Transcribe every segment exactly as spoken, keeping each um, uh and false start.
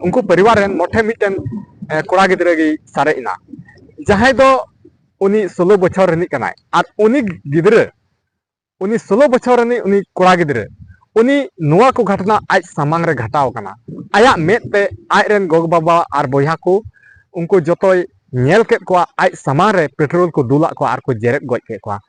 ᱩᱱᱠᱩ ᱯᱚᱨᱤᱵᱟᱨ ᱨᱮᱱ ᱢᱚᱴᱷᱮ ᱢᱤᱫᱴᱮᱱ ᱠᱚᱲᱟ ᱜᱤᱫᱽᱨᱟᱹ ᱜᱮᱭ ᱥᱟᱨᱮᱡ ᱮᱱᱟ, ᱡᱟᱦᱟᱸᱭ ᱫᱚ ᱩᱱᱤ ᱥᱳᱞᱳ ᱵᱚᱪᱷᱚᱨ ᱨᱤᱱᱤᱡ ᱠᱟᱱᱟᱭ᱾ ᱟᱨ ᱩᱱᱤ ᱜᱤᱫᱽᱨᱟᱹ, ᱩᱱᱤ ᱥᱳᱞᱳ ᱵᱚᱪᱷᱚᱨ ᱨᱤᱱᱤᱡ ᱩᱱᱤ ᱠᱚᱲᱟ ᱜᱤᱫᱽᱨᱟᱹ, ᱩᱱᱤ ᱱᱚᱣᱟ ᱠᱚ ᱜᱷᱚᱴᱚᱱᱟ ᱟᱡ ᱥᱟᱢᱟᱝ ᱨᱮ ᱜᱷᱚᱴᱟᱣ ᱟᱠᱟᱱᱟ᱾ ᱟᱭᱟᱜ ᱢᱮᱫ ᱛᱮ ᱟᱡ ᱨᱮᱱ ᱜᱚᱜᱚ ᱵᱟᱵᱟ ᱟᱨ ᱵᱚᱭᱦᱟ ᱠᱚ, ᱩᱱᱠᱩ ᱡᱚᱛᱚᱭ ᱧᱮᱞ ᱠᱮᱫ ᱠᱚᱣᱟ, ᱟᱡ ᱥᱟᱢᱟᱝ ᱨᱮ ᱯᱮᱴᱨᱳᱞ ᱠᱚ ᱫᱩᱞᱟᱜ ᱠᱚᱣᱟ ᱟᱨ ᱠᱚ ᱡᱮᱨᱮᱫ ᱜᱚᱡ ᱠᱮᱫ ᱠᱚᱣᱟ᱾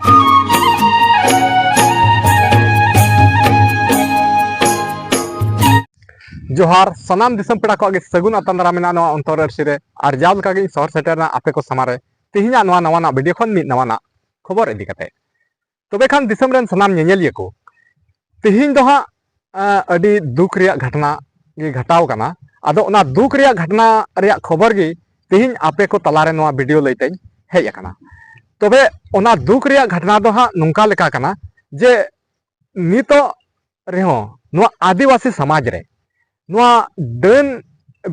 ᱡᱚᱦᱟᱨ, ᱥᱟᱱᱟᱢ ᱫᱤᱥᱚᱢ ᱯᱮᱲᱟ ᱠᱚᱣᱟᱜ ᱜᱮ ᱥᱟᱹᱜᱩᱱ ᱟᱛᱟᱝ ᱫᱟᱨᱟᱢ ᱢᱮᱱᱟᱜᱼᱟ ᱱᱚᱣᱟ ᱚᱱᱛᱚᱨ ᱟᱹᱨᱥᱤ ᱨᱮ᱾ ᱟᱨ ᱡᱟᱣ ᱞᱮᱠᱟ ᱜᱮᱧ ᱥᱚᱦᱚᱨ ᱥᱮᱴᱮᱨ ᱮᱱᱟ ᱟᱯᱮ ᱠᱚ ᱥᱟᱢᱟᱝ ᱨᱮ ᱛᱮᱦᱮᱧᱟᱜ ᱱᱚᱣᱟ ᱱᱟᱣᱟᱱᱟᱜ ᱵᱷᱤᱰᱤᱭᱳ ᱠᱷᱚᱱ ᱢᱤᱫ ᱱᱟᱣᱟᱱᱟᱜ ᱠᱷᱚᱵᱚᱨ ᱤᱫᱤ ᱠᱟᱛᱮ᱾ ᱛᱚᱵᱮ ᱠᱷᱟᱱ ᱫᱤᱥᱚᱢ ᱨᱮᱱ ᱥᱟᱱᱟᱢ ᱧᱮᱧᱮᱞᱤᱭᱟᱹ ᱠᱚ, ᱛᱮᱦᱮᱧ ᱫᱚ ᱦᱟᱸᱜ, ᱟᱸ, ᱟᱹᱰᱤ ᱫᱩᱠ ᱨᱮᱭᱟᱜ ᱜᱷᱚᱴᱚᱱᱟ ᱜᱮ ᱜᱷᱚᱴᱟᱣ ᱠᱟᱱᱟ᱾ ᱟᱫᱚ ᱚᱱᱟ ᱫᱩᱠ ᱨᱮᱭᱟᱜ ᱜᱷᱚᱴᱚᱱᱟ ᱨᱮᱭᱟᱜ ᱠᱷᱚᱵᱚᱨ ᱜᱮ ᱛᱮᱦᱮᱧ ᱟᱯᱮ ᱠᱚ ᱛᱟᱞᱟᱨᱮ ᱱᱚᱣᱟ ᱵᱷᱤᱰᱤᱭᱳ ᱞᱟᱹᱭ ᱛᱮᱧ ᱦᱮᱡ ᱟᱠᱟᱱᱟ᱾ ᱛᱚᱵᱮ ᱚᱱᱟ ᱫᱩᱠ ᱨᱮᱭᱟᱜ ᱜᱷᱚᱴᱚᱱᱟ ᱫᱚ ᱦᱟᱸᱜ ᱱᱚᱝᱠᱟ ᱞᱮᱠᱟ ᱠᱟᱱᱟ ᱡᱮ ᱱᱤᱛᱚᱜ ᱨᱮᱦᱚᱸ ᱱᱚᱣᱟ ᱟᱹᱫᱤᱵᱟᱹᱥᱤ ᱥᱚᱢᱟᱡᱽ ᱨᱮ ᱱᱚᱣᱟ ᱰᱟᱹᱱ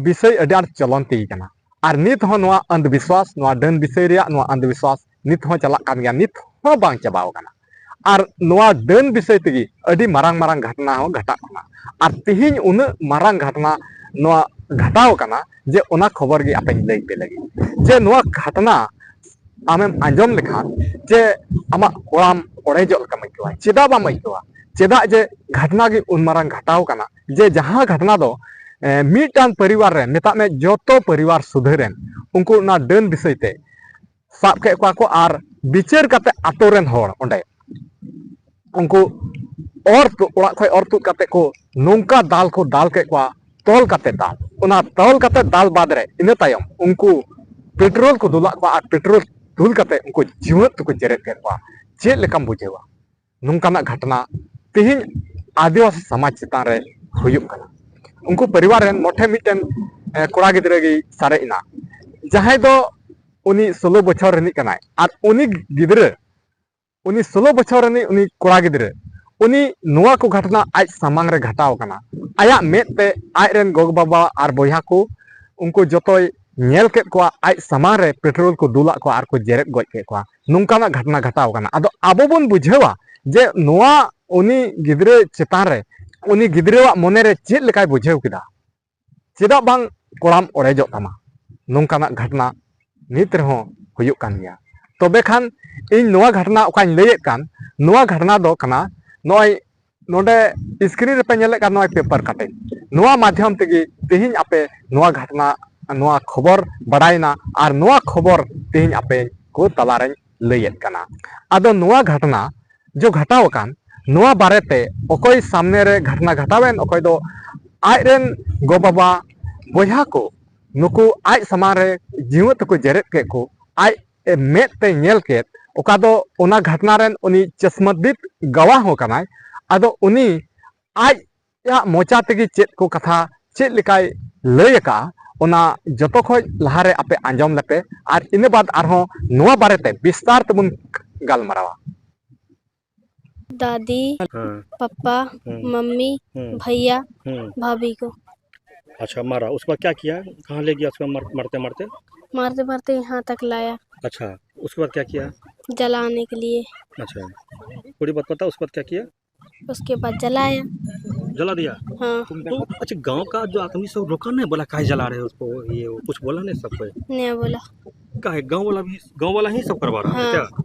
ᱵᱤᱥᱚᱭ ᱟᱹᱰᱤ ᱟᱸᱴ ᱪᱚᱞᱚᱱᱛᱤ ᱠᱟᱱᱟ᱾ ᱟᱨ ᱱᱤᱛ ᱦᱚᱸ ᱱᱚᱣᱟ ᱟᱸᱫᱷᱵᱤᱥᱣᱟᱥ, ᱱᱚᱣᱟ ᱰᱟᱹᱱ ᱵᱤᱥᱚᱭ ᱨᱮᱭᱟᱜ ᱱᱚᱣᱟ ᱟᱸᱫᱷᱵᱤᱥᱣᱟᱥ ᱱᱤᱛ ᱦᱚᱸ ᱪᱟᱞᱟᱜ ᱠᱟᱱ ᱜᱮᱭᱟ, ᱱᱤᱛ ᱦᱚᱸ ᱵᱟᱝ ᱪᱟᱵᱟᱣ ᱠᱟᱱᱟ᱾ ᱟᱨ ᱱᱚᱣᱟ ᱰᱟᱹᱱ ᱵᱤᱥᱚᱭ ᱛᱮᱜᱮ ᱟᱹᱰᱤ ᱢᱟᱨᱟᱝ ᱢᱟᱨᱟᱝ ᱜᱷᱚᱴᱚᱱᱟ ᱦᱚᱸ ᱜᱷᱚᱴᱟᱜ ᱠᱟᱱᱟ᱾ ᱟᱨ ᱛᱮᱦᱮᱧ ᱩᱱᱟᱹᱜ ᱢᱟᱨᱟᱝ ᱜᱷᱚᱴᱚᱱᱟ ᱱᱚᱣᱟ ᱜᱷᱚᱴᱟᱣ ᱠᱟᱱᱟ ᱡᱮ ᱚᱱᱟ ᱠᱷᱚᱵᱚᱨ ᱜᱮ ᱟᱯᱮᱧ ᱞᱟᱹᱭ ᱯᱮ ᱞᱟᱹᱜᱤᱫ, ᱡᱮ ᱱᱚᱣᱟ ᱜᱷᱚᱴᱚᱱᱟ ᱟᱢᱮᱢ ᱟᱸᱡᱚᱢ ᱞᱮᱠᱷᱟᱱ ᱡᱮ ᱟᱢᱟᱜ ᱠᱚᱲᱟᱢ ᱚᱲᱮᱡᱚᱜ ᱞᱮᱠᱟᱢ ᱟᱹᱭᱠᱟᱹᱣᱟ᱾ ᱪᱮᱫᱟᱜ ᱵᱟᱢ ᱟᱹᱭᱠᱟᱹᱣᱟ? ᱪᱮᱫᱟᱜ ᱡᱮ ᱜᱷᱚᱴᱚᱱᱟ ᱜᱮ ᱩᱱ ᱢᱟᱨᱟᱝ ᱜᱷᱚᱴᱟᱣ ᱠᱟᱱᱟ, ᱡᱮ ᱡᱟᱦᱟᱸ ᱜᱷᱚᱴᱚᱱᱟ ᱫᱚ, ᱮ, ᱢᱤᱫᱴᱟᱝ ᱯᱚᱨᱤᱵᱟᱨ ᱨᱮ, ᱢᱮᱛᱟᱜ ᱢᱮ ᱡᱚᱛᱚ ᱯᱚᱨᱤᱵᱟᱨ ᱥᱩᱫᱷᱟᱹ ᱨᱮᱱ, ᱩᱱᱠᱩ ᱚᱱᱟ ᱰᱟᱹᱱ ᱵᱤᱥᱚᱭ ᱛᱮ ᱥᱟᱵ ᱠᱮᱫ ᱠᱚᱣᱟ ᱠᱚ ᱟᱨ ᱵᱤᱪᱟᱹᱨ ᱠᱟᱛᱮ ᱟᱛᱳ ᱨᱮᱱ ᱦᱚᱲ ᱚᱸᱰᱮ ᱩᱱᱠᱩ ᱚᱨ ᱛᱩᱫ, ᱚᱲᱟᱜ ᱠᱷᱚᱱ ᱚᱨ ᱛᱩᱫ ᱠᱟᱛᱮ ᱠᱚ ᱱᱚᱝᱠᱟ ᱫᱟᱞ ᱠᱚ ᱫᱟᱞ ᱠᱮᱫ ᱠᱚᱣᱟ, ᱛᱚᱞ ᱠᱟᱛᱮ ᱫᱟᱞ᱾ ᱚᱱᱟ ᱛᱚᱞ ᱠᱟᱛᱮ ᱫᱟᱞ ᱵᱟᱫ ᱨᱮ ᱤᱱᱟᱹ ᱛᱟᱭᱚᱢ ᱩᱱᱠᱩ ᱯᱮᱴᱨᱳᱞ ᱠᱚ ᱫᱩᱞᱟᱜ ᱠᱚᱣᱟ ᱟᱨ ᱯᱮᱴᱨᱳᱞ ᱫᱩᱞ ᱠᱟᱛᱮ ᱩᱱᱠᱩ ᱡᱤᱣᱮᱫ ᱛᱮᱠᱚ ᱡᱮᱨᱮᱫ ᱠᱮᱫ ᱠᱚᱣᱟ᱾ ᱪᱮᱫ ᱞᱮᱠᱟᱢ ᱵᱩᱡᱷᱟᱹᱣᱟ? ᱱᱚᱝᱠᱟᱱᱟᱜ ᱜᱷᱚᱴᱚᱱᱟ ᱛᱮᱦᱮᱧ ᱟᱹᱫᱤᱵᱟᱹᱥᱤ ᱥᱚᱢᱟᱡᱽ ᱪᱮᱛᱟᱱ ᱨᱮ ᱦᱩᱭᱩᱜ ᱠᱟᱱᱟ᱾ ᱩᱱᱠᱩ ᱯᱚᱨᱤᱵᱟᱨ ᱨᱮᱱ ᱢᱚᱴᱷᱮ ᱢᱤᱫᱴᱮᱱ, ᱮ, ᱠᱚᱲᱟ ᱜᱤᱫᱽᱨᱟᱹ ᱜᱮᱭ ᱥᱟᱨᱮᱡ ᱮᱱᱟ, ᱡᱟᱦᱟᱸᱭ ᱫᱚ ᱩᱱᱤ ᱥᱳᱞᱳ ᱵᱚᱪᱷᱚᱨ ᱨᱤᱱᱤᱡ ᱠᱟᱱᱟᱭ᱾ ᱟᱨ ᱩᱱᱤ ᱜᱤᱫᱽᱨᱟᱹ, ᱩᱱᱤ ᱥᱳᱞᱳ ᱵᱚᱪᱷᱚᱨ ᱨᱤᱱᱤᱡ ᱩᱱᱤ ᱠᱚᱲᱟ ᱜᱤᱫᱽᱨᱟᱹ, ᱩᱱᱤ ᱱᱚᱣᱟ ᱠᱚ ᱜᱷᱚᱴᱚᱱᱟ ᱟᱡ ᱥᱟᱢᱟᱝ ᱨᱮ ᱜᱷᱚᱴᱟᱣ ᱠᱟᱱᱟ᱾ ᱟᱭᱟᱜ ᱢᱮᱫ ᱛᱮ ᱟᱡ ᱨᱮᱱ ᱜᱚᱜᱚ ᱵᱟᱵᱟ ᱟᱨ ᱵᱚᱭᱦᱟ ᱠᱚ, ᱩᱱᱠᱩ ᱡᱚᱛᱚᱭ ᱧᱮᱞ ᱠᱮᱫ ᱠᱚᱣᱟ, ᱟᱡ ᱥᱟᱢᱟᱝ ᱨᱮ ᱯᱮᱴᱨᱳᱞ ᱠᱚ ᱫᱩᱞᱟᱜ ᱠᱚᱣᱟ ᱟᱨ ᱠᱚ ᱡᱮᱨᱮᱫ ᱜᱚᱡ ᱠᱮᱫ ᱠᱚᱣᱟ᱾ ᱱᱚᱝᱠᱟᱱᱟᱜ ᱜᱷᱚᱴᱚᱱᱟ ᱜᱷᱚᱴᱟᱣ ᱠᱟᱱᱟ᱾ ᱟᱫᱚ ᱟᱵᱚ ᱵᱚᱱ ᱵᱩᱡᱷᱟᱹᱣᱟ ᱡᱮ ᱱᱚᱣᱟ ᱩᱱᱤ ᱜᱤᱫᱽᱨᱟᱹ ᱪᱮᱛᱟᱱ ᱨᱮ, ᱩᱱᱤ ᱜᱤᱫᱽᱨᱟᱹᱣᱟᱜ ᱢᱚᱱᱮ ᱨᱮ ᱪᱮᱫ ᱞᱮᱠᱟᱭ ᱵᱩᱡᱷᱟᱹᱣ ᱠᱮᱫᱟ, ᱪᱮᱫᱟᱜ ᱵᱟᱝ ᱠᱚᱲᱟᱢ ᱚᱲᱮᱡᱚᱜ ᱛᱟᱢᱟ? ᱱᱚᱝᱠᱟᱱᱟᱜ ᱜᱷᱚᱴᱚᱱᱟ ᱱᱤᱛ ᱨᱮᱦᱚᱸ ᱦᱩᱭᱩᱜ ᱠᱟᱱ ᱜᱮᱭᱟ᱾ ᱛᱚᱵᱮ ᱠᱷᱟᱱ ᱤᱧ ᱱᱚᱣᱟ ᱜᱷᱚᱴᱚᱱᱟ ᱚᱠᱟᱧ ᱞᱟᱹᱭᱮᱫ ᱠᱟᱱ, ᱱᱚᱣᱟ ᱜᱷᱚᱴᱚᱱᱟ ᱫᱚ ᱠᱟᱱᱟ ᱱᱚᱜᱼᱚᱭ ᱱᱚᱰᱮ screen ᱨᱮᱯᱮ ᱧᱮᱞᱮᱫ ᱠᱟᱱ ᱱᱚᱜᱼᱚᱭ paper cutting, ᱱᱚᱣᱟ ᱢᱟᱫᱽᱫᱷᱚᱢ ᱛᱮᱜᱮ ᱛᱮᱦᱮᱧ ᱟᱯᱮ ᱱᱚᱣᱟ ᱜᱷᱚᱴᱚᱱᱟ, ᱱᱚᱣᱟ ᱠᱷᱚᱵᱚᱨ ᱵᱟᱲᱟᱭᱮᱱᱟ ᱟᱨ ᱱᱚᱣᱟ ᱠᱷᱚᱵᱚᱨ ᱛᱮᱦᱮᱧ ᱟᱯᱮ ᱠᱚ ᱛᱟᱞᱟᱨᱮᱧ ᱞᱟᱹᱭᱮᱫ ᱠᱟᱱᱟ᱾ ᱟᱫᱚ ᱱᱚᱣᱟ ᱜᱷᱚᱴᱚᱱᱟ ᱡᱚ ᱜᱷᱚᱴᱟᱣ ᱟᱠᱟᱱ, ᱱᱚᱣᱟ ᱵᱟᱨᱮᱛᱮ ᱚᱠᱚᱭ ᱥᱟᱢᱱᱮ ᱨᱮ ᱜᱷᱚᱴᱚᱱᱟ ᱜᱷᱚᱴᱟᱣᱮᱱ, ᱚᱠᱚᱭ ᱫᱚ ᱟᱡᱨᱮᱱ ᱜᱚ-ᱵᱟᱵᱟ, ᱵᱚᱭᱦᱟ ᱠᱚ, ᱱᱩᱠᱩ ᱟᱡ ᱥᱟᱢᱟᱝ ᱨᱮ ᱡᱤᱣᱮᱫ ᱛᱮᱠᱚ ᱡᱮᱨᱮᱫ ᱠᱮᱫ ᱠᱚ, ᱟᱡ ᱢᱮᱫ ᱛᱮ ᱧᱮᱞ ᱠᱮᱫ, ᱚᱠᱟ ᱫᱚ ᱚᱱᱟ ᱜᱷᱚᱴᱚᱱᱟ ᱨᱮᱱ ᱩᱱᱤ ᱪᱚᱥᱢᱚᱫᱤᱫ ᱜᱟᱣᱟ ᱦᱚᱸ ᱠᱟᱱᱟᱭ᱾ ᱟᱫᱚ ᱩᱱᱤ ᱟᱡᱟᱜ ᱢᱚᱪᱟ ᱛᱮᱜᱮ ᱪᱮᱫ ᱠᱚ ᱠᱟᱛᱷᱟ ᱪᱮᱫ ᱞᱮᱠᱟᱭ ᱞᱟᱹᱭ ᱟᱠᱟᱫᱼᱟ, ᱚᱱᱟ ᱡᱚᱛᱚ ᱠᱷᱚᱡ ᱞᱟᱦᱟᱨᱮ ᱟᱯᱮ ᱟᱸᱡᱚᱢ ᱞᱮᱯᱮ, ᱟᱨ ᱤᱱᱟᱹ ᱵᱟᱫ ᱟᱨᱦᱚᱸ ᱱᱚᱣᱟ ᱵᱟᱨᱮᱛᱮ ᱵᱤᱥᱛᱟᱨ ᱛᱮᱵᱚᱱ ᱜᱟᱞᱢᱟᱨᱟᱣᱟ᱾ दादी, हाँ। पापा, हम्म। मम्मी, हम्म। भैया, हम्म। भाभी को। अच्छा, मारा। उसके बाद क्या किया? कहाँ ले गया उसको मार, मारते मारते? मारते मारते यहाँ तक लाया। अच्छा, उसके बाद क्या किया? जलाने के लिए। अच्छा, पूरी बात पता, उसके बाद क्या किया? उसके बाद जलाया। जला दिया? हाँ। तो अच्छा, गांव का जो आदमी सब रोका नहीं, बोला काहे जला रहे हो उसको, ये वो कुछ बोला नहीं सब कोई? नहीं बोला। काहे, गांव वाला भी, गांव वाला ही सब करवा रहा है हाँ। क्या?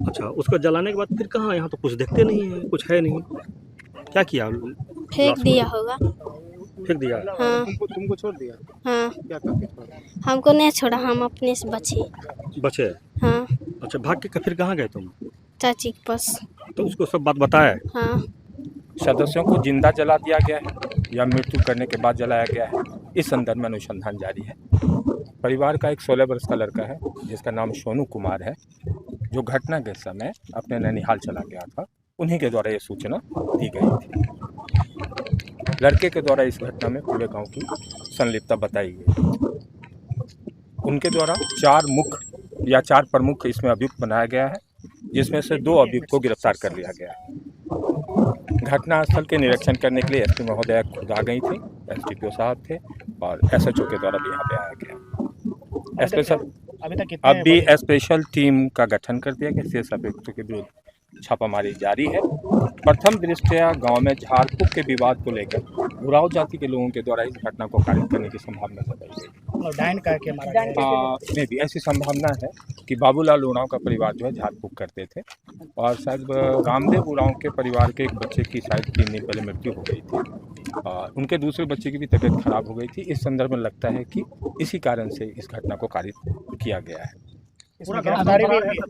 अच्छा, उसको जलाने के बाद फिर कहाँ, यहाँ तो कुछ देखते नहीं है, कुछ है नहीं, क्या किया? फेंक दिया होगा। फेंक दिया? हाँ। तुमको तुमको छोड़ दिया? हाँ। क्या करके छोड़ा? हमको नहीं छोड़ा, हम अपने से बचे। बचे? हाँ। अच्छा, भाग के फिर कहाँ गए तुम? चाची के पास। तो उसको सब बात बताए? हाँ। सदस्यों को जिंदा जला दिया गया है या मृत्यु करने के बाद जलाया गया है, इस संदर्भ में अनुसंधान जारी है। परिवार का एक सोलह वर्ष का लड़का है जिसका नाम सोनू कुमार है, जो घटना के समय अपने ननिहाल चला गया था, उन्हीं के द्वारा ये सूचना दी गई थी। लड़के के द्वारा इस घटना में पूरे गांव की संलिप्तता बताई गई। उनके द्वारा चार मुख्य या चार प्रमुख इसमें अभियुक्त बनाया गया है, जिसमें से दो अभियुक्त को गिरफ्तार कर लिया गया है। घटनास्थल के निरीक्षण करने के लिए एसपी महोदया खुद आ गई थी, एसडीपीओ साहब थे और एसएचओ के द्वारा भी यहाँ पे आया गया। एसपी साहब, अभी तक कितने अभी स्पेशल टीम का गठन कर दिया गया शेष अभियुक्तों के विरुद्ध छापामारी जारी है। प्रथम दृष्टया गांव में झाड़ फूंक के विवाद को लेकर उरांव जाति के लोगों के द्वारा इस घटना को कारित करने की संभावना जताई गई। मतलब डाइन कह के मारा गया। मे भी ऐसी संभावना है कि बाबूलाल उरांव का परिवार जो है झाड़ फूंक करते थे और शायद रामदेव उरांव के परिवार के एक बच्चे की शायद तीन दिन पहले मृत्यु हो गई थी। और उनके दूसरे बच्चे की भी तबीयत खराब हो गई थी। इस संदर्भ में लगता है कि इसी कारण से इस घटना को कारित किया गया है। इसमें गिरफ्तारी भी हुई है। अ,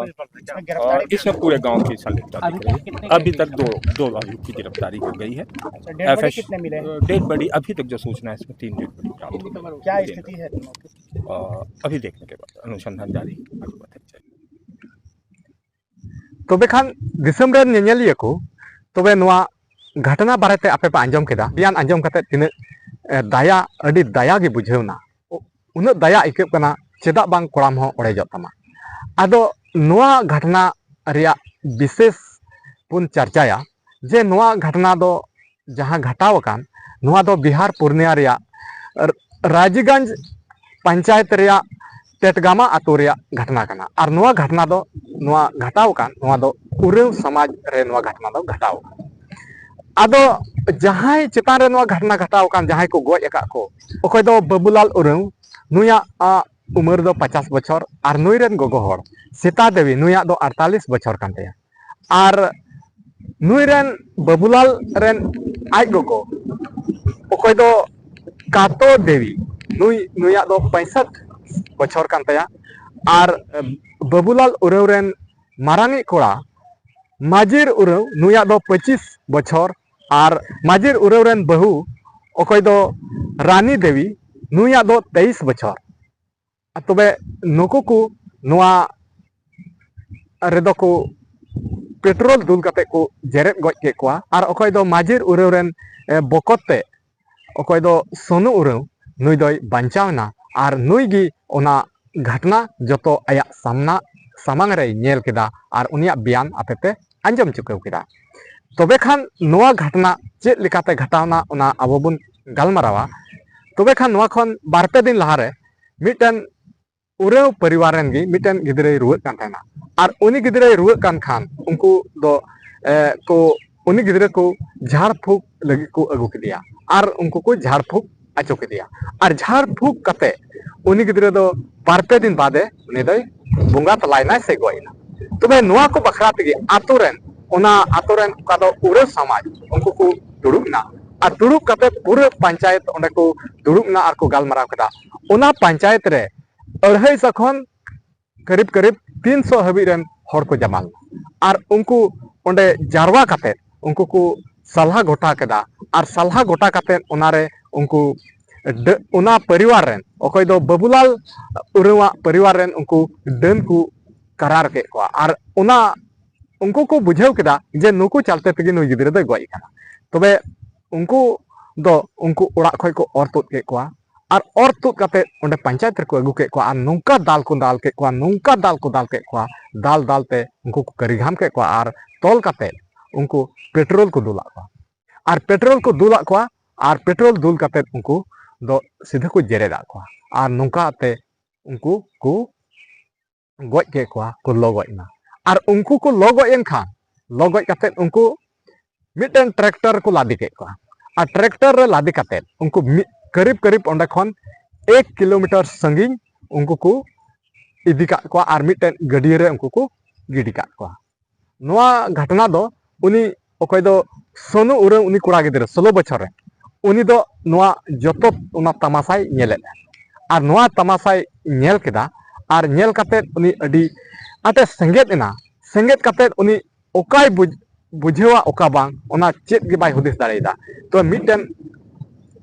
इसमें गिरफ्तारी और इसमें पूरे गांव की संलिप्तता दिख रही है। अभी तक दो दो अभियुक्त की गिरफ्तारी हो गई है। डेड बॉडी कितने मिले हैं? डेड बॉडी अभी तक जो सूचना है, इसमें तीन डेड बॉडी प्राप्त हुई है। क्या स्थिति है? अ, अभी देखने के बाद अनुसंधान जारी, आगे बढ़ते चलेंगे। ᱛᱚᱵᱮ ᱠᱷᱟᱱ ᱫᱤᱥᱚᱢ ᱨᱮᱱ ᱧᱮᱧᱮᱞᱤᱭᱟᱹ ᱠᱚ, ᱛᱚᱵᱮ ᱱᱚᱣᱟ ᱜᱷᱚᱴᱚᱱᱟ ᱵᱟᱨᱮᱛᱮ ᱟᱯᱮ ᱯᱮ ᱟᱸᱡᱚᱢ ᱠᱮᱫᱟ, ᱵᱮᱭᱟᱱ ᱟᱸᱡᱚᱢ ᱠᱟᱛᱮ ᱛᱤᱱᱟᱹᱜ ᱮ, ᱫᱟᱭᱟ, ᱟᱹᱰᱤ ᱫᱟᱭᱟ ᱜᱮ ᱵᱩᱡᱷᱟᱹᱣ ᱮᱱᱟ᱾ ᱩᱱᱟᱹᱜ ᱫᱟᱭᱟ ᱟᱹᱭᱠᱟᱹᱜ ᱠᱟᱱᱟ, ᱪᱮᱫᱟᱜ ᱵᱟᱝ ᱠᱚᱲᱟᱢ ᱦᱚᱸ ᱚᱲᱮᱡᱚᱜ ᱛᱟᱢᱟ᱾ ᱟᱫᱚ ᱱᱚᱣᱟ ᱜᱷᱚᱴᱚᱱᱟ ᱨᱮᱭᱟᱜ ᱵᱤᱥᱮᱥ ᱵᱚᱱ ᱪᱟᱨᱪᱟᱭᱟ ᱡᱮ ᱱᱚᱣᱟ ᱜᱷᱚᱴᱚᱱᱟ ᱫᱚ ᱡᱟᱦᱟᱸ ᱜᱷᱚᱴᱟᱣ ᱟᱠᱟᱱ, ᱱᱚᱣᱟ ᱫᱚ ᱵᱤᱦᱟᱨ ᱯᱩᱨᱱᱤᱭᱟ ᱨᱮᱭᱟᱜ ᱨᱟᱡᱤᱜᱚᱸᱡᱽ ᱯᱚᱧᱪᱟᱭᱮᱛ ᱨᱮᱭᱟᱜ ᱛᱮᱛᱜᱟᱢᱟ ᱟᱛᱳ ᱨᱮᱭᱟᱜ ᱜᱷᱚᱴᱚᱱᱟ ᱠᱟᱱᱟ᱾ ᱟᱨ ᱱᱚᱣᱟ ᱜᱷᱚᱴᱚᱱᱟ ᱫᱚ, ᱱᱚᱣᱟ ᱜᱷᱚᱴᱟᱣ ᱟᱠᱟᱱ, ᱱᱚᱣᱟ ᱫᱚ ᱩᱨᱟᱹᱣ ᱥᱚᱢᱟᱡᱽ ᱨᱮ ᱱᱚᱣᱟ ᱜᱷᱚᱴᱚᱱᱟ ᱫᱚ ᱜᱷᱚᱴᱟᱣ ᱟᱠᱟᱱᱟ᱾ ᱟᱫᱚ ᱡᱟᱦᱟᱸᱭ ᱪᱮᱛᱟᱱ ᱨᱮ ᱱᱚᱣᱟ ᱜᱷᱚᱴᱚᱱᱟ ᱜᱷᱚᱴᱟᱣ ᱟᱠᱟᱱ, ᱡᱟᱦᱟᱸᱭ ᱠᱚ ᱜᱚᱡ ᱟᱠᱟᱫ ᱠᱚ, ᱚᱠᱚᱭ ᱫᱚ ᱵᱟᱹᱵᱩᱞᱟᱞ ᱩᱨᱟᱹᱣ, ᱱᱩᱭᱟᱜ ᱟ, ᱩᱢᱮᱨ ᱫᱚ ᱯᱚᱪᱟᱥ ᱵᱚᱪᱷᱚᱨ, ᱟᱨ ᱱᱩᱭ ᱨᱮᱱ ᱜᱚᱜᱚ ᱦᱚᱲ ᱥᱤᱛᱟ ᱫᱮᱵᱤ, ᱱᱩᱭᱟᱜ ᱫᱚ ᱟᱴᱛᱟᱞᱤᱥ ᱵᱚᱪᱷᱚᱨ ᱠᱟᱱ ᱛᱟᱭᱟ᱾ ᱟᱨ ᱱᱩᱭ ᱨᱮᱱ ᱵᱟᱹᱵᱩᱞᱟᱞ ᱨᱮᱱ ᱟᱡ ᱜᱚᱜᱚ, ᱚᱠᱚᱭ ᱫᱚ ᱠᱟᱛᱚ ᱫᱮᱵᱤ, ᱱᱩᱭ, ᱱᱩᱭᱟᱜ ᱫᱚ ᱯᱚᱸᱭᱥᱚᱴᱷ ᱵᱚᱪᱷᱚᱨ ᱠᱟᱱ ᱛᱟᱭᱟ᱾ ᱟᱨ ᱵᱟᱹᱵᱩᱞᱟᱞ ᱩᱨᱟᱹᱣ ᱨᱮᱱ ᱢᱟᱨᱟᱝᱤᱡ ᱠᱚᱲᱟ ᱢᱟᱡᱤᱨ ᱩᱨᱟᱹᱣ, ᱱᱩᱭᱟᱜ ᱫᱚ ᱯᱚᱸᱪᱤᱥ ᱵᱚᱪᱷᱚᱨ᱾ ᱟᱨ ᱢᱟᱡᱤᱨ ᱩᱨᱟᱹᱣ ᱨᱮᱱ ᱵᱟᱹᱦᱩ, ᱚᱠᱚᱭ ᱫᱚ ᱨᱟᱱᱤ ᱫᱮᱵᱤ, ᱱᱩᱭᱟᱜ ᱫᱚ ᱛᱮᱭᱤᱥ ᱵᱚᱪᱷᱚᱨ᱾ ᱛᱚᱵᱮ ᱱᱩᱠᱩ ᱠᱚ ᱱᱚᱣᱟ ᱨᱮᱫᱚ ᱠᱚ ᱯᱮᱴᱨᱳᱞ ᱫᱩᱞ ᱠᱟᱛᱮ ᱠᱚ ᱡᱮᱨᱮᱫ ᱜᱚᱡ ᱠᱮᱫ ᱠᱚᱣᱟ᱾ ᱟᱨ ᱚᱠᱚᱭ ᱫᱚ ᱢᱟᱡᱤᱨ ᱩᱨᱟᱹᱣ ᱨᱮᱱ, ᱮ, ᱵᱚᱠᱚᱛ ᱛᱮ, ᱚᱠᱚᱭ ᱫᱚ ᱥᱚᱱᱩ ᱩᱨᱟᱹᱣ, ᱱᱩᱭ ᱫᱚᱭ ᱵᱟᱧᱪᱟᱣ ᱮᱱᱟ᱾ ᱟᱨ ᱱᱩᱭ ᱜᱮ ᱚᱱᱟ ᱜᱷᱚᱴᱚᱱᱟ ᱡᱚᱛᱚ ᱟᱭᱟᱜ ᱥᱟᱢᱱᱟ, ᱥᱟᱢᱟᱝ ᱨᱮᱭ ᱧᱮᱞ ᱠᱮᱫᱟ ᱟᱨ ᱩᱱᱤᱭᱟᱜ ᱵᱮᱭᱟᱱ ᱟᱯᱮ ᱯᱮ ᱟᱸᱡᱚᱢ ᱪᱩᱠᱟᱹᱣ ᱠᱮᱫᱟ᱾ ᱛᱚᱵᱮ ᱠᱷᱟᱱ ᱱᱚᱣᱟ ᱜᱷᱚᱴᱚᱱᱟ ᱪᱮᱫ ᱞᱮᱠᱟᱛᱮ ᱜᱷᱚᱴᱟᱣᱱᱟ, ᱚᱱᱟ ᱟᱵᱚ ᱵᱚᱱ ᱜᱟᱞᱢᱟᱨᱟᱣᱟ᱾ ᱛᱚᱵᱮ ᱠᱷᱟᱱ ᱱᱚᱣᱟ ᱠᱷᱚᱱ ᱵᱟᱨ ᱯᱮ ᱫᱤᱱ ᱞᱟᱦᱟᱨᱮ ᱢᱤᱫᱴᱮᱱ ᱩᱨᱟᱹᱣ ᱯᱚᱨᱤᱵᱟᱨ ᱨᱮᱱ ᱜᱮ ᱢᱤᱫᱴᱮᱱ ᱜᱤᱫᱽᱨᱟᱹᱭ ᱨᱩᱣᱟᱹᱜ ᱠᱟᱱ ᱛᱟᱦᱮᱱᱟ᱾ ᱟᱨ ᱩᱱᱤ ᱜᱤᱫᱽᱨᱟᱹᱭ ᱨᱩᱣᱟᱹᱜ ᱠᱟᱱ ᱠᱷᱟᱱ ᱩᱱᱠᱩ ᱫᱚ ᱮ, ᱠᱚ ᱩᱱᱤ ᱜᱤᱫᱽᱨᱟᱹ ᱠᱚ ᱡᱷᱟᱲ ᱯᱷᱩᱸᱠ ᱞᱟᱹᱜᱤᱫ ᱠᱚ ᱟᱹᱜᱩ ᱠᱮᱫᱮᱭᱟ᱾ ᱟᱨ ᱩᱱᱠᱩ ᱠᱚ ᱡᱷᱟᱲ ᱯᱷᱩᱸᱠ ᱦᱚᱪᱚ ᱠᱮᱫᱮᱭᱟ᱾ ᱟᱨ ᱡᱷᱟᱲ ᱯᱷᱩᱸᱠ ᱠᱟᱛᱮ ᱩᱱᱤ ᱜᱤᱫᱽᱨᱟᱹ ᱫᱚ ᱵᱟᱨ ᱯᱮ ᱫᱤᱱ ᱵᱟᱫᱮ ᱩᱱᱤ ᱫᱚᱭ ᱵᱚᱸᱜᱟ ᱛᱟᱞᱟᱭᱮᱱᱟᱭ ᱥᱮ ᱜᱚᱡ ᱮᱱᱟ᱾ ᱛᱚᱵᱮ ᱱᱚᱣᱟ ᱠᱚ ᱵᱟᱠᱷᱨᱟ ᱛᱮᱜᱮ ᱟᱛᱳ ᱨᱮᱱ, ᱚᱱᱟ ᱟᱛᱳ ᱨᱮᱱ ᱚᱠᱟ ᱫᱚ ᱩᱨᱟᱹᱣ ᱥᱚᱢᱟᱡᱽ, ᱩᱱᱠᱩ ᱠᱚ ᱫᱩᱲᱩᱵ ᱮᱱᱟ᱾ ᱟᱨ ᱫᱩᱲᱩᱵ ᱠᱟᱛᱮ ᱯᱩᱨᱟᱹ ᱯᱚᱧᱪᱟᱭᱮᱛ ᱚᱸᱰᱮ ᱠᱚ ᱫᱩᱲᱩᱵ ᱮᱱᱟ ᱟᱨ ᱠᱚ ᱜᱟᱞᱢᱟᱨᱟᱣ ᱠᱮᱫᱟ᱾ ᱚᱱᱟ ᱯᱚᱧᱪᱟᱭᱮᱛ ᱨᱮ ᱟᱹᱲᱦᱟᱹᱭ ᱥᱚ ᱠᱷᱚᱱ ᱠᱟᱹᱨᱤᱵ ᱠᱟᱹᱨᱤᱵ ᱛᱤᱱ ᱥᱚ ᱦᱟᱹᱵᱤᱡ ᱨᱮᱱ ᱦᱚᱲ ᱠᱚ ᱡᱟᱢᱟ ᱞᱮᱱᱟ᱾ ᱟᱨ ᱩᱱᱠᱩ ᱚᱸᱰᱮ ᱡᱟᱨᱣᱟ ᱠᱟᱛᱮ ᱩᱱᱠᱩ ᱠᱚ ᱥᱟᱞᱦᱟ ᱜᱚᱴᱟ ᱠᱮᱫᱟ᱾ ᱟᱨ ᱥᱟᱞᱦᱟ ᱜᱚᱴᱟ ᱠᱟᱛᱮ ᱚᱱᱟᱨᱮ ᱩᱱᱠᱩ ᱰᱟᱹ-, ᱚᱱᱟ ᱯᱚᱨᱤᱵᱟᱨ ᱨᱮᱱ, ᱚᱠᱚᱭ ᱫᱚ ᱵᱟᱹᱵᱩᱞᱟᱞ ᱩᱨᱟᱹᱣᱟᱜ ᱯᱚᱨᱤᱵᱟᱨ ᱨᱮᱱ, ᱩᱱᱠᱩ ᱰᱟᱹᱱ ᱠᱚ ᱠᱟᱨᱟᱨ ᱠᱮᱫ ᱠᱚᱣᱟ᱾ ᱟᱨ ᱚᱱᱟ ᱩᱱᱠᱩ ᱠᱚ ᱵᱩᱡᱷᱟᱹᱣ ᱠᱮᱫᱟ ᱡᱮ ᱱᱩᱠᱩ ᱪᱟᱞᱛᱮ ᱛᱮᱜᱮ ᱱᱩᱭ ᱜᱤᱫᱽᱨᱟᱹ ᱫᱚᱭ ᱜᱚᱡ ᱟᱠᱟᱱᱟ᱾ ᱛᱚᱵᱮ ᱩᱱᱠᱩ ᱫᱚ ᱩᱱᱠᱩ ᱚᱲᱟᱜ ᱠᱷᱚᱱ ᱠᱚ ᱚᱨ ᱛᱩᱫ ᱠᱮᱫ ᱠᱚᱣᱟ᱾ ᱟᱨ ᱚᱨ ᱛᱩᱫ ᱠᱟᱛᱮ ᱚᱸᱰᱮ ᱯᱚᱧᱪᱟᱭᱮᱛ ᱨᱮᱠᱚ ᱟᱹᱜᱩ ᱠᱮᱫ ᱠᱚᱣᱟ᱾ ᱟᱨ ᱱᱚᱝᱠᱟ ᱫᱟᱞ ᱠᱚ ᱫᱟᱞ ᱠᱮᱫ ᱠᱚᱣᱟ, ᱱᱚᱝᱠᱟ ᱫᱟᱞ ᱠᱚ ᱫᱟᱞ ᱠᱮᱫ ᱠᱚᱣᱟ, ᱫᱟᱞ ᱫᱟᱞ ᱛᱮ ᱩᱱᱠᱩ ᱠᱚ ᱠᱟᱹᱨᱤᱜᱷᱟᱢ ᱠᱮᱫ ᱠᱚᱣᱟ᱾ ᱟᱨ ᱛᱚᱞ ᱠᱟᱛᱮ ᱩᱱᱠᱩ ᱯᱮᱴᱨᱳᱞ ᱠᱚ ᱫᱩᱞᱟᱜ ᱠᱚᱣᱟ᱾ ᱟᱨ ᱯᱮᱴᱨᱳᱞ ᱠᱚ ᱫᱩᱞᱟᱜ ᱠᱚᱣᱟ᱾ ᱟᱨ ᱯᱮᱴᱨᱳᱞ ᱫᱩᱞ ᱠᱟᱛᱮ ᱩᱱᱠᱩ ᱫᱚ ᱥᱤᱫᱷᱟᱹ ᱠᱚ ᱡᱮᱨᱮᱫ ᱟᱫ ᱠᱚᱣᱟ᱾ ᱟᱨ ᱱᱚᱝᱠᱟ ᱛᱮ ᱩᱱᱠᱩ ᱠᱚ ᱜᱚᱡ ᱠᱮᱫ ᱠᱚᱣᱟ, ᱠᱚ ᱞᱚ ᱜᱚᱡ ᱮᱱᱟ᱾ ᱟᱨ ᱩᱱᱠᱩ ᱠᱚ ᱞᱚ ᱜᱚᱡ ᱮᱱ ᱠᱷᱟᱱ, ᱞᱚ ᱜᱚᱡ ᱠᱟᱛᱮ ᱩᱱᱠᱩ ᱢᱤᱫᱴᱮᱱ ᱴᱨᱟᱠᱴᱟᱨ ᱨᱮᱠᱚ ᱞᱟᱫᱮ ᱠᱮᱫ ᱠᱚᱣᱟ᱾ ᱟᱨ ᱴᱨᱟᱠᱴᱟᱨ ᱨᱮ ᱞᱟᱫᱮ ᱠᱟᱛᱮ ᱩᱱᱠᱩ ᱢᱤᱫ, ᱠᱟᱹᱨᱤᱵ ᱠᱟᱹᱨᱤᱵ ᱚᱸᱰᱮ ᱠᱷᱚᱱ ᱮᱠ ᱠᱤᱞᱳᱢᱤᱴᱟᱨ ᱥᱟᱺᱜᱤᱧ ᱩᱱᱠᱩ ᱠᱚ ᱤᱫᱤ ᱠᱟᱜ ᱠᱚᱣᱟ ᱟᱨ ᱢᱤᱫᱴᱮᱱ ᱜᱟᱹᱰᱭᱟᱹ ᱨᱮ ᱩᱱᱠᱩ ᱠᱚ ᱜᱤᱰᱤ ᱠᱟᱜ ᱠᱚᱣᱟ᱾ ᱱᱚᱣᱟ ᱜᱷᱚᱴᱚᱱᱟ ᱫᱚ ᱩᱱᱤ ᱚᱠᱚᱭ ᱫᱚ ᱥᱳᱱᱩ ᱩᱨᱟᱹᱣ, ᱩᱱᱤ ᱠᱚᱲᱟ ᱜᱤᱫᱽᱨᱟᱹ ᱥᱳᱞᱳ ᱵᱚᱪᱷᱚᱨ ᱨᱮ, ᱩᱱᱤ ᱫᱚ ᱱᱚᱣᱟ ᱡᱚᱛᱚ ᱚᱱᱟ ᱛᱟᱢᱟᱥᱟᱭ ᱧᱮᱞᱮᱫᱼᱟ᱾ ᱟᱨ ᱱᱚᱣᱟ ᱛᱟᱢᱟᱥᱟᱭ ᱧᱮᱞ ᱠᱮᱫᱟ᱾ ᱟᱨ ᱧᱮᱞ ᱠᱟᱛᱮ ᱩᱱᱤ ᱟᱹᱰᱤ ᱟᱸᱴᱮ ᱥᱮᱸᱜᱮᱫ ᱮᱱᱟ᱾ ᱥᱮᱸᱜᱮᱫ ᱠᱟᱛᱮ ᱩᱱᱤ ᱚᱠᱟᱭ ᱵᱩᱡᱽ-, ᱵᱩᱡᱷᱟᱹᱣᱟ ᱚᱠᱟ ᱵᱟᱝ, ᱚᱱᱟ ᱪᱮᱫ ᱜᱮ ᱵᱟᱭ ᱦᱩᱫᱤᱥ ᱫᱟᱲᱮᱭᱟᱫᱟ᱾ ᱛᱚ ᱢᱤᱫᱴᱮᱱ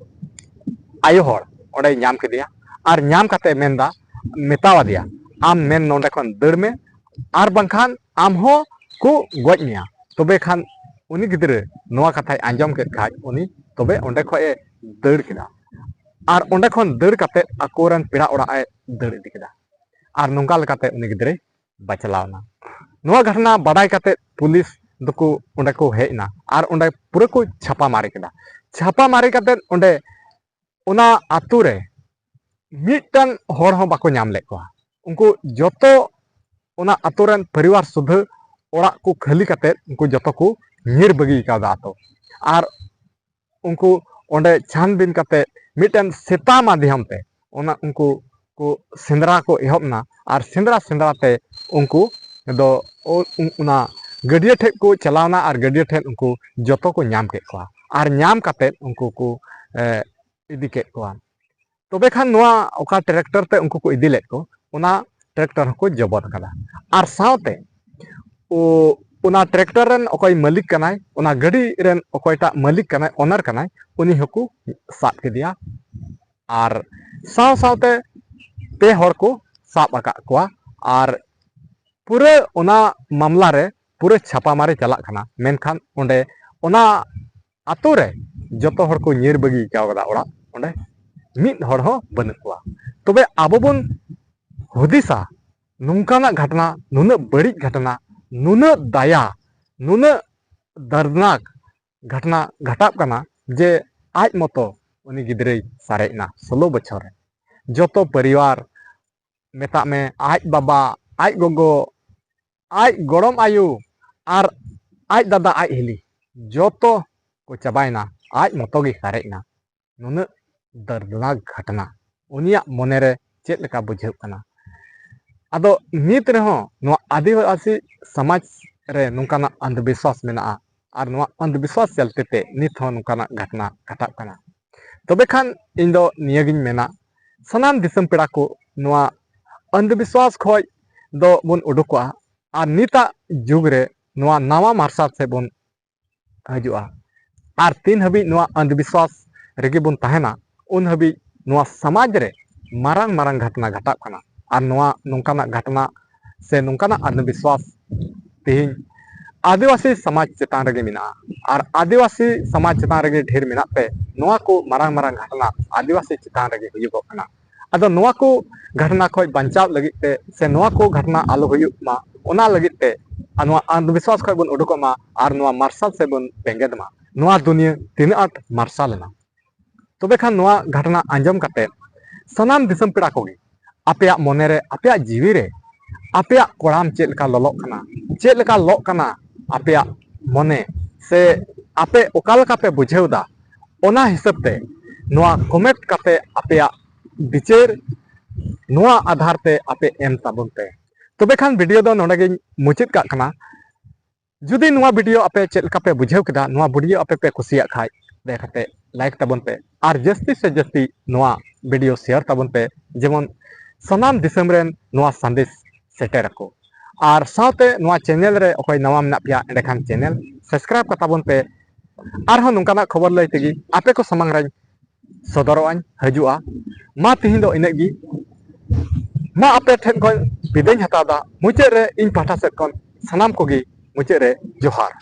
ᱟᱭᱳ ᱦᱚᱲ ᱚᱸᱰᱮᱭ ᱧᱟᱢ ᱠᱮᱫᱮᱭᱟ᱾ ᱟᱨ ᱧᱟᱢ ᱠᱟᱛᱮ ᱢᱮᱱᱫᱟ, ᱢᱮᱛᱟᱣᱟᱫᱮᱭᱟ, "ᱟᱢ ᱢᱮᱱ ᱱᱚᱰᱮ ᱠᱷᱚᱱ ᱫᱟᱹᱲ ᱢᱮ, ᱟᱨ ᱵᱟᱝᱠᱷᱟᱱ ᱟᱢ ᱦᱚᱸ ᱠᱚ ᱜᱚᱡ ᱢᱮᱭᱟ᱾" ᱛᱚᱵᱮ ᱠᱷᱟᱱ ᱩᱱᱤ ᱜᱤᱫᱽᱨᱟᱹ ᱱᱚᱣᱟ ᱠᱟᱛᱷᱟᱭ ᱟᱸᱡᱚᱢ ᱠᱮᱫ ᱠᱷᱟᱡ, ᱩᱱᱤ ᱛᱚᱵᱮ ᱚᱸᱰᱮ ᱠᱷᱚᱡ ᱮ ᱫᱟᱹᱲ ᱠᱮᱫᱟ᱾ ᱟᱨ ᱚᱸᱰᱮ ᱠᱷᱚᱱ ᱫᱟᱹᱲ ᱠᱟᱛᱮ ᱟᱠᱚᱨᱮᱱ ᱯᱮᱲᱟ ᱚᱲᱟᱜ ᱮ ᱫᱟᱹᱲ ᱤᱫᱤ ᱠᱮᱫᱟ᱾ ᱟᱨ ᱱᱚᱝᱠᱟ ᱞᱮᱠᱟᱛᱮ ᱩᱱᱤ ᱜᱤᱫᱽᱨᱟᱹᱭ ᱵᱟᱪᱞᱟᱣ ᱮᱱᱟ᱾ ᱱᱚᱣᱟ ᱜᱷᱚᱴᱚᱱᱟ ᱵᱟᱰᱟᱭ ᱠᱟᱛᱮ ᱯᱩᱞᱤᱥ ᱫᱚᱠᱚ ᱚᱸᱰᱮ ᱠᱚ ᱦᱮᱡ ᱮᱱᱟ᱾ ᱟᱨ ᱚᱸᱰᱮ ᱯᱩᱨᱟᱹ ᱠᱚ ᱪᱷᱟᱯᱟ ᱢᱟᱨᱤ ᱠᱮᱫᱟ᱾ ᱪᱷᱟᱯᱟ ᱢᱟᱨᱤ ᱠᱟᱛᱮ ᱚᱸᱰᱮ ᱚᱱᱟ ᱟᱛᱳ ᱨᱮ ᱢᱤᱫᱴᱟᱝ ᱦᱚᱲ ᱦᱚᱸ ᱵᱟᱠᱚ ᱧᱟᱢ ᱞᱮᱫ ᱠᱚᱣᱟ᱾ ᱩᱱᱠᱩ ᱡᱚᱛᱚ ᱚᱱᱟ ᱟᱛᱳ ᱨᱮᱱ ᱯᱚᱨᱤᱵᱟᱨ ᱥᱩᱫᱷᱟᱹ ᱚᱲᱟᱜ ᱠᱚ ᱠᱷᱟᱹᱞᱤ ᱠᱟᱛᱮ ᱩᱱᱠᱩ ᱡᱚᱛᱚ ᱠᱚ ᱧᱤᱨ ᱵᱟᱹᱜᱤ ᱠᱟᱣᱫᱟ ᱟᱛᱳ᱾ ᱟᱨ ᱩᱱᱠᱩ ᱚᱸᱰᱮ ᱪᱷᱟᱱᱵᱤᱱ ᱠᱟᱛᱮ ᱢᱤᱫᱴᱮᱱ ᱥᱮᱛᱟ ᱢᱟᱫᱽᱫᱷᱚᱢ ᱛᱮ ᱚᱱᱟ ᱩᱱᱠᱩ ᱠᱚ ᱥᱮᱸᱫᱽᱨᱟ ᱠᱚ ᱮᱦᱚᱵ ᱮᱱᱟ᱾ ᱟᱨ ᱥᱮᱸᱫᱽᱨᱟ ᱥᱮᱸᱫᱽᱨᱟ ᱛᱮ ᱩᱱᱠᱩ ᱫᱚ ᱚ-, ᱚᱱᱟ ᱜᱟᱹᱰᱭᱟᱹ ᱴᱷᱮᱡ ᱠᱚ ᱪᱟᱞᱟᱣᱱᱟ ᱟᱨ ᱜᱟᱹᱰᱭᱟᱹ ᱴᱷᱮᱡ ᱩᱱᱠᱩ ᱡᱚᱛᱚ ᱠᱚ ᱧᱟᱢ ᱠᱮᱫ ᱠᱚᱣᱟ᱾ ᱟᱨ ᱧᱟᱢ ᱠᱟᱛᱮ ᱩᱱᱠᱩ ᱠᱚ, ᱮ, ᱤᱫᱤ ᱠᱮᱫ ᱠᱚᱣᱟ᱾ ᱛᱚᱵᱮ ᱠᱷᱟᱱ ᱱᱚᱣᱟ ᱚᱠᱟ ᱴᱨᱟᱠᱴᱚᱨ ᱛᱮ ᱩᱱᱠᱩ ᱠᱚ ᱤᱫᱤ ᱞᱮᱫ ᱠᱚ, ᱚᱱᱟ ᱴᱨᱟᱠᱴᱚᱨ ᱦᱚᱸᱠᱚ ᱡᱚᱵᱚᱫ ᱟᱠᱟᱫᱟ᱾ ᱟᱨ ᱥᱟᱶᱛᱮ ᱚ-, ᱚᱱᱟ ᱴᱨᱟᱠᱴᱚᱨ ᱨᱮᱱ ᱚᱠᱚᱭ ᱢᱟᱹᱞᱤᱠ ᱠᱟᱱᱟᱭ, ᱚᱱᱟ ᱜᱟᱹᱰᱤ ᱨᱮᱱ ᱚᱠᱚᱭᱴᱟᱜ ᱢᱟᱹᱞᱤᱠ ᱠᱟᱱᱟᱭ, ᱚᱱᱟᱨ ᱠᱟᱱᱟᱭ, ᱩᱱᱤ ᱦᱚᱸᱠᱚ ᱥᱟᱵ ᱠᱮᱫᱮᱭᱟ᱾ ᱟᱨ ᱥᱟᱶ ᱥᱟᱶᱛᱮ ᱯᱮ ᱦᱚᱲ ᱠᱚ ᱥᱟᱵ ᱟᱠᱟᱫ ᱠᱚᱣᱟ᱾ ᱟᱨ ᱯᱩᱨᱟᱹ ᱚᱱᱟ ᱢᱟᱢᱞᱟ ᱨᱮ ᱯᱩᱨᱟᱹ ᱪᱷᱟᱯᱟᱢᱟᱨᱤ ᱪᱟᱞᱟᱜ ᱠᱟᱱᱟ, ᱢᱮᱱᱠᱷᱟᱱ ᱚᱸᱰᱮ ᱚᱱᱟ ᱟᱛᱳ ᱨᱮ ᱡᱚᱛᱚ ᱦᱚᱲ ᱠᱚ ᱧᱤᱨ ᱵᱟᱹᱜᱤ ᱟᱠᱟᱣ ᱠᱟᱫᱟ ᱚᱲᱟᱜ, ᱚᱸᱰᱮ ᱢᱤᱫ ᱦᱚᱲ ᱦᱚᱸ ᱵᱟᱹᱱᱩᱜ ᱠᱚᱣᱟ᱾ ᱛᱚᱵᱮ ᱟᱵᱚ ᱵᱚᱱ ᱦᱩᱫᱤᱥᱟ, ᱱᱚᱝᱠᱟᱱᱟᱜ ᱜᱷᱚᱴᱚᱱᱟ, ᱱᱩᱱᱟᱹᱜ ᱵᱟᱹᱲᱤᱡ ᱜᱷᱚᱴᱚᱱᱟ, ᱱᱩᱱᱟᱹᱜ ᱫᱟᱭᱟ, ᱱᱩᱱᱟᱹᱜ ᱫᱟᱨᱫᱽᱱᱟᱠ ᱜᱷᱚᱴᱚᱱᱟ ᱜᱷᱟᱴᱟᱜ ᱠᱟᱱᱟ ᱡᱮ ᱟᱡ ᱢᱚᱛᱚ ᱩᱱᱤ ᱜᱤᱫᱽᱨᱟᱹᱭ ᱥᱟᱨᱮᱡ ᱮᱱᱟ ᱥᱳᱞᱳ ᱵᱚᱪᱷᱚᱨ ᱨᱮ᱾ ᱡᱚᱛᱚ ᱯᱚᱨᱤᱵᱟᱨ, ᱢᱮᱛᱟᱜ ᱢᱮ ᱟᱡ ᱵᱟᱵᱟ, ᱟᱡ ᱜᱚᱜᱚ, ᱟᱡ ᱜᱚᱲᱚᱢ ᱟᱭᱳ ᱟᱨ ᱟᱡ ᱫᱟᱫᱟ, ᱟᱡ ᱦᱤᱞᱤ, ᱡᱚᱛᱚ ᱠᱚ ᱪᱟᱵᱟᱭᱮᱱᱟ, ᱟᱡ ᱢᱚᱛᱚ ᱜᱮ ᱥᱟᱨᱮᱡ ᱮᱱᱟ᱾ ᱱᱩᱱᱟᱹᱜ ᱫᱟᱨᱫᱽᱱᱟᱠ ᱜᱷᱚᱴᱚᱱᱟ ᱩᱱᱤᱭᱟᱜ ᱢᱚᱱᱮᱨᱮ ᱪᱮᱫ ᱞᱮᱠᱟ ᱵᱩᱡᱷᱟᱹᱜ ᱠᱟᱱᱟ? ᱟᱫᱚ ᱱᱤᱛ ᱨᱮᱦᱚᱸ ᱱᱚᱣᱟ ᱟᱹᱫᱤᱵᱟᱹᱥᱤ ᱥᱚᱢᱟᱡᱽ ᱨᱮ ᱱᱚᱝᱠᱟᱱᱟᱜ ᱚᱱᱫᱷᱚᱵᱤᱥᱣᱟᱥ ᱢᱮᱱᱟᱜᱼᱟ, ᱟᱨ ᱱᱚᱣᱟ ᱚᱱᱫᱷᱚᱵᱤᱥᱣᱟᱥ ᱪᱚᱞᱛᱮ ᱛᱮ ᱱᱤᱛ ᱦᱚᱸ ᱱᱚᱝᱠᱟᱱᱟᱜ ᱜᱷᱚᱴᱚᱱᱟ ᱜᱷᱟᱴᱟᱜ ᱠᱟᱱᱟ᱾ ᱛᱚᱵᱮ ᱠᱷᱟᱱ ᱤᱧ ᱫᱚ ᱱᱤᱭᱟᱹᱜᱤᱧ ᱢᱮᱱᱟ, ᱥᱟᱱᱟᱢ ᱫᱤᱥᱚᱢ ᱯᱮᱲᱟ ᱠᱚ, ᱱᱚᱣᱟ ᱚᱱᱫᱷᱚᱵᱤᱥᱣᱟᱥ ᱠᱷᱚᱡ ᱫᱚ ᱵᱚᱱ ᱩᱰᱩᱠᱚᱜᱼᱟ ᱟᱨ ᱱᱤᱛᱟᱜ ᱡᱩᱜᱽ ᱨᱮ ᱱᱚᱣᱟ ᱱᱟᱣᱟ ᱢᱟᱨᱥᱟᱞ ᱥᱮᱫ ᱵᱚᱱ ᱦᱤᱡᱩᱜᱼᱟ᱾ ᱟᱨ ᱛᱤᱱ ᱦᱟᱹᱵᱤᱡ ᱱᱚᱣᱟ ᱚᱱᱫᱷᱚᱵᱤᱥᱣᱟᱥ ᱨᱮᱜᱮ ᱵᱚᱱ ᱛᱟᱦᱮᱱᱟ, ᱩᱱ ᱦᱟᱹᱵᱤᱡ ᱱᱚᱣᱟ ᱥᱚᱢᱟᱡᱽ ᱨᱮ ᱢᱟᱨᱟᱝ ᱢᱟᱨᱟᱝ ᱜᱷᱚᱴᱚᱱᱟ ᱜᱷᱟᱴᱟᱜ ᱠᱟᱱᱟ᱾ ᱟᱨ ᱱᱚᱣᱟ ᱱᱚᱝᱠᱟᱱᱟᱜ ᱜᱷᱚᱴᱚᱱᱟ ᱥᱮ ᱱᱚᱝᱠᱟᱱᱟᱜ ᱚᱱᱫᱷᱚᱵᱤᱥᱣᱟᱥ ᱛᱮᱦᱮᱧ ᱟᱹᱫᱤᱵᱟᱹᱥᱤ ᱥᱚᱢᱟᱡᱽ ᱪᱮᱛᱟᱱ ᱨᱮᱜᱮ ᱢᱮᱱᱟᱜᱼᱟ᱾ ᱟᱨ ᱟᱹᱫᱤᱵᱟᱹᱥᱤ ᱥᱚᱢᱟᱡᱽ ᱪᱮᱛᱟᱱ ᱨᱮᱜᱮ ᱰᱷᱮᱨ ᱢᱮᱱᱟᱜ ᱛᱮ ᱱᱚᱣᱟ ᱠᱚ ᱢᱟᱨᱟᱝ ᱢᱟᱨᱟᱝ ᱜᱷᱚᱴᱚᱱᱟ ᱟᱹᱫᱤᱵᱟᱹᱥᱤ ᱪᱮᱛᱟᱱ ᱨᱮᱜᱮ ᱦᱩᱭᱩᱜᱚᱜ ᱠᱟᱱᱟ᱾ ᱟᱫᱚ ᱱᱚᱣᱟ ᱠᱚ ᱜᱷᱚᱴᱚᱱᱟ ᱠᱷᱚᱱ ᱵᱟᱧᱪᱟᱣ ᱞᱟᱹᱜᱤᱫ ᱛᱮ ᱥᱮ ᱱᱚᱣᱟ ᱠᱚ ᱜᱷᱚᱴᱚᱱᱟ ᱟᱞᱚ ᱦᱩᱭᱩᱜ ᱢᱟ, ᱚᱱᱟ ᱞᱟᱹᱜᱤᱫ ᱛᱮ ᱟᱨ ᱱᱚᱣᱟ ᱚᱱᱫᱷᱚᱵᱤᱥᱣᱟᱥ ᱠᱷᱚᱱ ᱵᱚᱱ ᱩᱰᱩᱠᱚᱜ ᱢᱟ ᱟᱨ ᱱᱚᱣᱟ ᱢᱟᱨᱥᱟᱞ ᱥᱮᱫ ᱵᱚᱱ ᱵᱮᱸᱜᱮᱫ ᱢᱟ᱾ ᱱᱚᱣᱟ ᱫᱩᱱᱤᱭᱟᱹ ᱛᱤᱱᱟᱹᱜ ᱟᱸᱴ ᱢᱟᱨᱥᱟᱞ ᱮᱱᱟ᱾ ᱛᱚᱵᱮ ᱠᱷᱟᱱ ᱱᱚᱣᱟ ᱜᱷᱚᱴᱚᱱᱟ ᱟᱸᱡᱚᱢ ᱠᱟᱛᱮ ᱥᱟᱱᱟᱢ ᱫᱤᱥᱚᱢ ᱯᱮᱲᱟ ᱠᱚᱜᱮ ᱟᱯᱮᱭᱟᱜ ᱢᱚᱱᱮᱨᱮ, ᱟᱯᱮᱭᱟᱜ ᱡᱤᱣᱤᱨᱮ, ᱟᱯᱮᱭᱟᱜ ᱠᱚᱲᱟᱢ ᱪᱮᱫ ᱞᱮᱠᱟ ᱞᱚᱞᱚᱜ ᱠᱟᱱᱟ, ᱪᱮᱫ ᱞᱮᱠᱟ ᱞᱚᱜ ᱠᱟᱱᱟ ᱟᱯᱮᱭᱟᱜ ᱢᱚᱱᱮ, ᱥᱮ ᱟᱯᱮ ᱚᱠᱟ ᱞᱮᱠᱟ ᱯᱮ ᱵᱩᱡᱷᱟᱹᱣ ᱮᱫᱟ, ᱚᱱᱟ ᱦᱤᱥᱟᱹᱵ ᱛᱮ ᱱᱚᱣᱟ comment ᱠᱟᱛᱮ ᱟᱯᱮᱭᱟᱜ ᱵᱤᱪᱟᱹᱨ ᱱᱚᱣᱟ ᱟᱫᱷᱟᱨ ᱛᱮ ᱟᱯᱮ ᱮᱢ ᱛᱟᱵᱚᱱ ᱯᱮ᱾ ᱛᱚᱵᱮ ᱠᱷᱟᱱ video ᱫᱚ ᱱᱚᱰᱮ ᱜᱤᱧ ᱢᱩᱪᱟᱹᱫ ᱠᱟᱜ ᱠᱟᱱᱟ᱾ ᱡᱩᱫᱤ ᱱᱚᱣᱟ video ᱟᱯᱮ ᱪᱮᱫ ᱞᱮᱠᱟ ᱯᱮ ᱵᱩᱡᱷᱟᱹᱣ ᱠᱮᱫᱟ, ᱱᱚᱣᱟ video ᱟᱯᱮ ᱯᱮ ᱠᱩᱥᱤᱭᱟᱜ ᱠᱷᱟᱡ, ᱫᱟᱭᱟ ᱠᱟᱛᱮ like ᱛᱟᱵᱚᱱ ᱯᱮ ᱟᱨ ᱡᱟᱹᱥᱛᱤ ᱥᱮ ᱡᱟᱹᱥᱛᱤ ᱱᱚᱣᱟ video share ᱛᱟᱵᱚᱱ ᱯᱮ, ᱡᱮᱢᱚᱱ ᱥᱟᱱᱟᱢ ᱫᱤᱥᱚᱢ ᱨᱮᱱ ᱱᱚᱣᱟ ᱥᱟᱸᱫᱮᱥ ᱥᱮᱴᱮᱨ ᱟᱠᱚ᱾ ᱟᱨ ᱥᱟᱶᱛᱮ ᱱᱚᱣᱟ channel ᱨᱮ ᱚᱠᱚᱭ ᱱᱟᱣᱟ ᱢᱮᱱᱟᱜ ᱯᱮᱭᱟ, ᱮᱸᱰᱮᱠᱷᱟᱱ channel subscribe ᱠᱟᱛᱟ ᱵᱚᱱ ᱯᱮ᱾ ᱟᱨᱦᱚᱸ ᱱᱚᱝᱠᱟᱱᱟᱜ ᱠᱷᱚᱵᱚᱨ ᱞᱟᱹᱭ ᱛᱮᱜᱮ ᱟᱯᱮ ᱠᱚ ᱥᱟᱢᱟᱝ ᱨᱮᱧ ᱥᱚᱫᱚᱨᱚᱜ ᱟᱹᱧ ᱦᱤᱡᱩᱜᱼᱟ᱾ ᱢᱟ ᱛᱤᱦᱤᱧ ᱫᱚ ᱤᱱᱟᱹᱜ ᱜᱮ᱾ ᱢᱟ ᱟᱯᱮ ᱴᱷᱮᱱ ᱠᱷᱚᱱ ᱵᱤᱫᱟᱹᱧ ᱦᱟᱛᱟᱣ ᱮᱫᱟ᱾ ᱢᱩᱪᱟᱹᱫ ᱨᱮ ᱤᱧ ᱯᱟᱦᱴᱟ ᱥᱮᱫ ᱠᱷᱚᱱ ᱥᱟᱱᱟᱢ ᱠᱚᱜᱮ ᱢᱩᱪᱟᱹᱫ ᱨᱮ ᱡᱚᱦᱟᱨ᱾